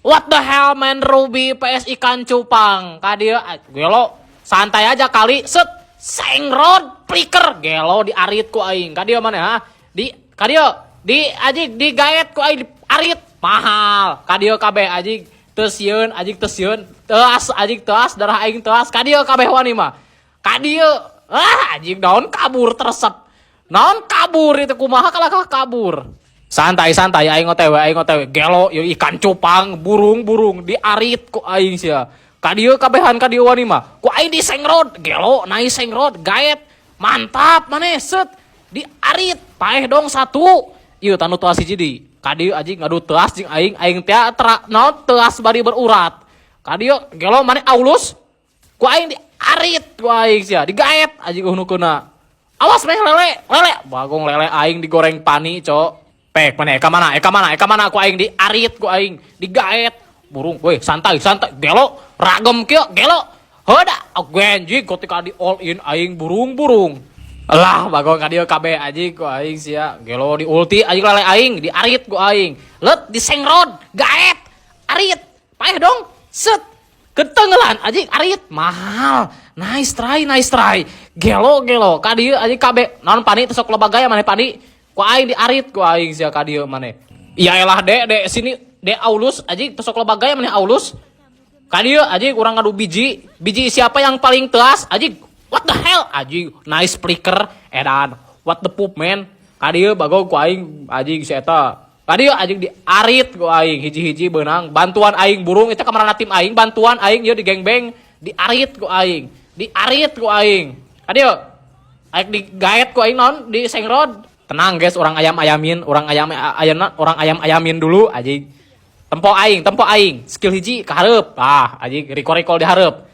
What the hell, man? Ruby vs ikan cupang. Kadieu gelo, santai aja kali. Set, sengrod, flicker, gelo, diarit ku aing. Kadieu mana, ha? Di kadieu di anjing, digaet ku aing, diarit mahal. Kadieu kabeh anjing, teu sieun anjing, teu sieun. Teas anjing, teas darah aing, teas. Kadieu kabeh wani mah. Kadieu ah anjing, naon kabur teresep. Naon kabur itu, kumaha kalah kabur. Santai santai, aing OTW, aing OTW. Gelo ieu ikan cupang, burung-burung diarit ku aing sia. Kadieu kabehan, kadieu wani mah. Ku aing disengrod, gelo, nice sengrod, gaet. Mantap maneh, set diarit, paeh dong satu. Ieu tanu teas hiji di. Kadieu anjing, ngadu teas jeung aing, aing teh tera naon teas bari berurat. Kadieu gelo maneh aulus. Ku aing diarit ku aing sia, digaet anjing nu keuna. Awas meh lele, lele. Bagong, lele aing digoreng pani, cok. Pek mana, eka mana, eka mana, eka mana, ku aing diarit, ku aing digaet. Burung, weh, santai, santai, gelo, ragem kieu, gelo. Heuda, anjing, ketika di all in aing burung-burung. Lah, bagong, ka dieu kabeh anjing ku aing sia. Gelo, di ulti anjing lele aing, diarit ku aing. Let disengrod, gaet, arit. Paeh dong, set. Ketenggelan anjing, arit mahal. Nice try, nice try. Gelo gelo, ka dieu anjing kabeh. Naon pani teu sok loba gaya maneh pani. Ku aing diarit ku aing sia, ka dieu maneh. Iya elah, dek, dek sini, dek aulus anjing, teu sok loba gaya maneh aulus. Ka dieu anjing, urang ngadu biji. Biji siapa yang paling teas anjing? What the hell anjing, nice flicker edan. What the poop, man? Ka dieu bagong ku aing anjing si eta. Ka dieu anjing, diarit ku aing hiji-hiji beunang. Bantuan aing burung itu kamarana tim aing, bantuan aing ieu di gangbang, diarit ku aing. Diarit ku aing. Ka dieu aing digaet ku aing, naon di sengrod. Tenang guys, orang ayam-ayamin, orang ayam ayam, orang ayam-ayamin dulu anjing. Tempo aing, tempo aing. Skill hiji ke hareup. Ah, anjing, recall recall di hareup.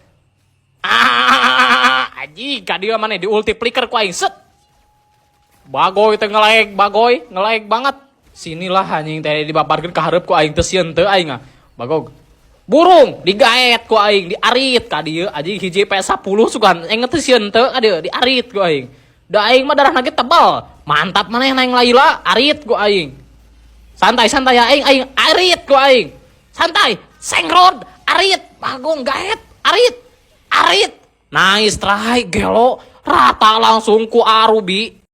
Ah, anjing, ka dieu maneh di ulti flicker ku aing. Set. Bagoy teh ngelag, bagoy, ngelag banget. Sinilah anjing teh, dibabarkeun ka hareup ku aing, teu sieun teu aing ah. Bagog. Burung digaet ku aing, diarit ka dieu anjing, hiji P10 sugan aing teu sieun teu ka dieu, diarit ku aing. Da aing mah darah ge tebal. Mantap maneh neng Laila, arit ku aing. Santai santai ya aing, aing arit ku aing. Santai, sengrod, arit, bagong, gaet, arit, arit. Nice try, gelo, rata langsung ku Arubi.